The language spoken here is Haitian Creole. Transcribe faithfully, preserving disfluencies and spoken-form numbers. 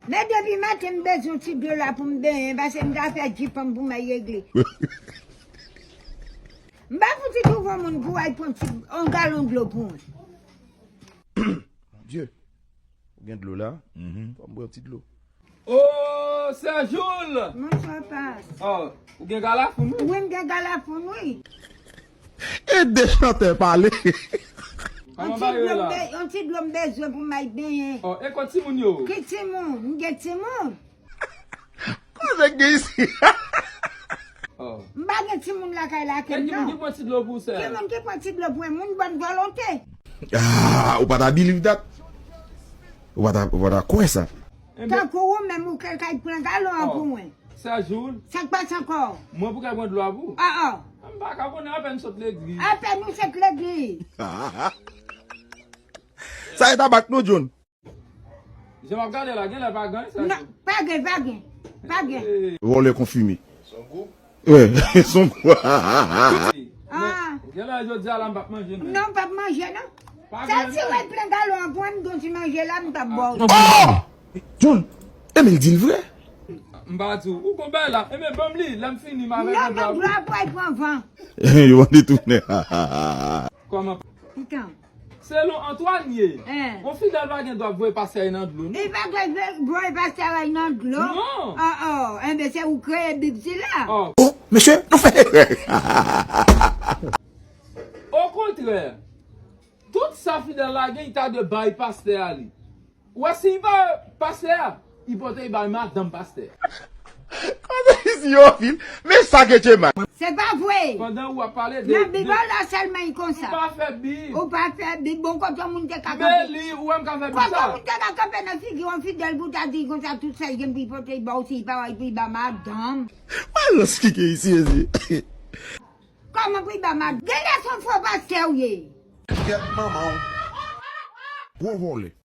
Men depi maten m bezwen yon ti dlo la pou m benyen, paske m ta fè jip an m pou m al regle. M pa fouti twouve yon moun pou al pran ti, yon galon dlo pou mwen. Bondye, ou gen dlo la? Mhm. Fò m bwè yon ti dlo. Oh, Sè Joul! Bonswa, Pas. Oh, ou gen gala foun, wi? Wi, m gen gala foun, wi. Ede chantè pale. Kòman bagay yo la? Yon ti dlo m be-, yon ti dlo m bezwen pou m al benyen. Oh, e kot timoun yo? Ki timoun? M gen timoun. Koze k gen isi? Oh. M pa gen timoun lakay la ke m, non. Ki moun ki pran ti dlo pou sè? Ki moun ki pran ti dlo pou mwen? Moun bòn volonte. Ah, ou pa ta believe that? Ou pa ta, ou pa ta kwè sa? Tankou ou menm ou k-, kay pran galon an pou mwen. Sè Joul. Sa k pase ankò? Mwen pou kay pran dlo a pou ou? Ah, ah. M pa ka konnen, apèn sot legliz. Apèn ou sot legliz. Sa e tabak nou, John. Jan m ap gade la, genlè pa gen, Sè Joul. Non, pa gen, pa gen. Pa gen. Vòlè konfime. Son gou? Wi, son gou. Ah. Genlè jodi a la m p ap manje menm. Non, m p ap manje, non. Sa si w al pran galon an pou mwen, m gon ti manje la, m t ap ba w. Oh! John, e men l di l vre. M pa di w, ou gon bagay la. E men ban m li, lè m fini, m avè l. Non, non, dlo a pou al pran van. Yo vande tounen. Kòman? Pitan. Selon Antwàn ye. Yon fidèl pa gen dwa voye pastè nan dlo, non. Li pa dwe voye pastè nan dlo. Non. Oh, oh. Enben, se ou kreye Bib sila. Oh, mesye, nou fè erè. Okontrè, tout sa fidèl la gen, li ta dwe bay pastè a li. Ou wè, si li pa pastè a, li pote li bay madanm pastè. Koze isi yo anpil, men sa ke Djeman. Se pa vre. Pandan ou ap pale de, nan Bib la sèlman li konsa. Ou pa fè Bib. Ou pa fè Bib. Bon, kote moun te ka kanpe? Men li, ou wè m ka fè Bib sa? Kote moun te ka kanpe nan figi yon fidèl pou ta di konsa tout sa li gen pou li pote li ba w, si li pa wè pou li ba madanm? Wè lòs ki gen isi, isi. Kòman pou li ba madanm? Genlè se yon fo pastè ou ye. Gyèt manman w. Gwo vòlè.